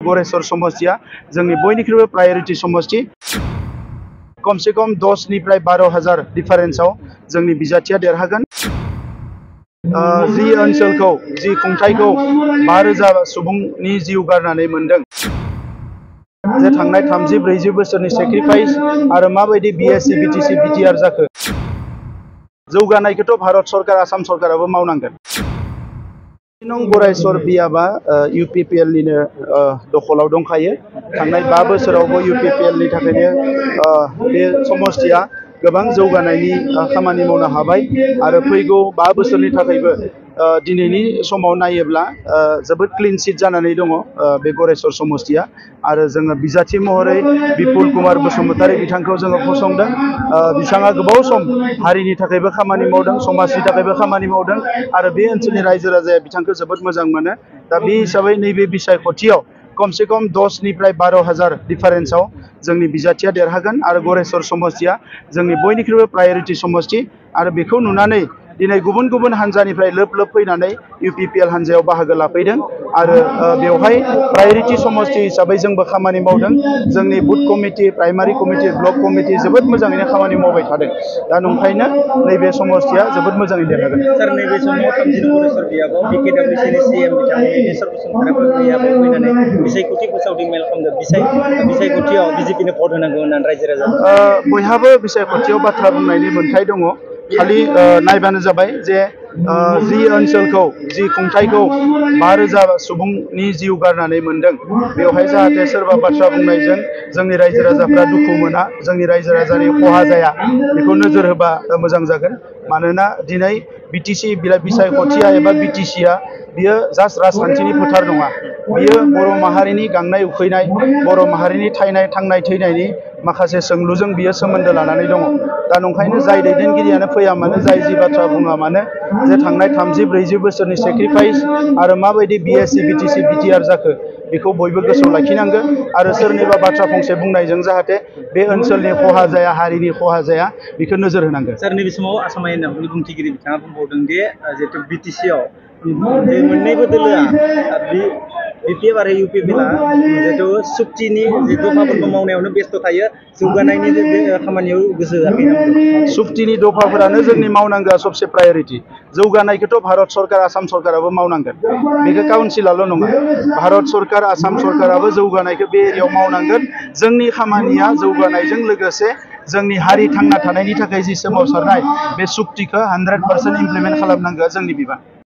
गरेस्वर समष्टिया जोंनि बयनिख्रुइबो प्रायोरिटी समष्टि कमसे कम 10 निफ्राय 12,000 डिफारेन्सआव जोंनि बिजाथिया देरहागोन जि ओनसोलखौ जि खुंथायखौ 5,000 सुबुंनि जिउ गारनानै मोनदों जे थांनाय 30-40 बोसोरनि सेक्रिफाइस आरो माबायदि बीएससी बीटीसी बीटीआर जाखो जौगानायखौथ' भारत सरकार आसाम सरकाराबो मावनांगोन नों गरेस्वर बियाबा यूपीपीएल निनो दखलाव दंखायो थांनाय 5 बोसोरावबो यूपीपीएल नि थाखायनो बे समष्टिया गोबां जौगानायनि खामानि मावनो हाबाय आरो फैगौ 5 बोसोरनि थाखायबो दिनैनि समाव नायोब्ला जोबोद क्लीन शीट जानानै दङ बे गरेस्वर समष्टिया आरो जोङो बिजाथि महरै बिपुल कुमार बसुमतारी बिथांखौ जोङो फसंदों बिथाङा गोबाव सम हारिनि थाखायबो खामानि मावदों समाजनि थाखायबो खामानि मावदों आरो बे ओनसोलनि रायजो राजाया बिथांखौ जोबोद मोजां मोनो दा बे हिसाबै नैबे बिसायख'थियाव कमसे कम 10 निफ्राय 12,000 डिफारेन्सआव जोंनि बिजाथिया देरहागोन आरो गरेस्वर समष्टिया जोंनि बयनिख्रुइबो प्रायोरिटी समष्टि आरो बेखौ नुनानै दिनै गुबुन गुबुन हानजानिफ्राय लोब लोब फैनानै यूपीपीएल हानजायाव बाहागो लाफैदों आरो बेवहाय प्रायोरिटी समष्टि हिसाबै जोंबो खामानि मावदों जोंनि booth committee primary committee block committee जोबोद मोजाङैनो खामानि मावबाय थादों दा नंखायनो नैबे समष्टिया जोबोद मोजाङै देरहागोन सर नैबे समाव 30 गरेस्वर बियाबाव बीकेडब्लिउसीनि सीएम बिथांमोननि नेसर बसुमतारी फैनानै बिसायख'थि फोसावदों मेल खालामदों बिसायख'थियाव बीजेपीनो भट होनांगौ होननानै रायजो राजा बयहाबो बिसायख'थियाव बाथ्रा बुंनायनि मोन्थाय दङ खालि नायबानो जाबाय जे जि ओनसोलखौ जि खुंथायखौ 5,000 सुबुंनि जिउ गारनानै मोनदों बेवहाय जाहाथे सोरबा बाथ्रा बुंनायजों जोंनि रायजो राजाफ्रा दुखु मोना जोंनि रायजो राजानि खहा जाया बेखौ नोजोर होबा मोजां जागोन मानोना दिनै बीटीसी बिसायख'थिया एबा बीटीसीआ बियो जास्ट राजखान्थिनि फोथार नङा बियो बर' माहारिनि गांनाय उखैनाय बर' माहारिनि थांनाय थैनायनि माखासे सोंलुजों बियो सोमोन्दो लानानै दङ दा नंखायनो जाय दैदेनगिरियानो फैया मानो जाय जि बाथ्रा बुङा मानो जे थांनाय 30-40 बोसोरनि सेक्रिफाइस आरो माबायदि बीएससी बीटीसी बीटीआर जाखो बेखौ बयबो गोसोआव लाखिनांगोन आरो सोरनिबा बाथ्रा फंसे बुंनायजों जाहाथे बे ओनसोलनि खहा जाया हारिनि खहा जाया बेखौ नोजोर होनांगोन सर नैबे समाव आसाम आयेन आफादनि बुंथिगिरि बिथाङा बुंबावदों दि जिहेतु बीटीसीआव मोन्नैबो दोलोआ बीपीएफ आरो यूपीपीएलआ जिहेतु सुक्तिनि दफाफोरखौ मावनायावनो बेस्थ' थायो जौगानायनि खामानियाव गोसो होआखै सुक्तिनि दफाफोरानो जोंनि मावनांगौआ सबसे प्रायोरिटी जौगानायखौथ' भारत सरकार आसाम सरकाराबो मावनांगोन बेखौ काउन्सिलाल' नङा भारत सरकार आसाम सरकाराबो जौगानायखौ बे एरियायाव मावनांगोन जोंनि खामानिया जौगानायजों लोगोसे जोंनि हारि थांना थानायनि थाखाय जि सोमावसारनाय बे सुक्तिखौ 100% इमप्लिमेन्ट खालामनांगौआ जोंनि बिबान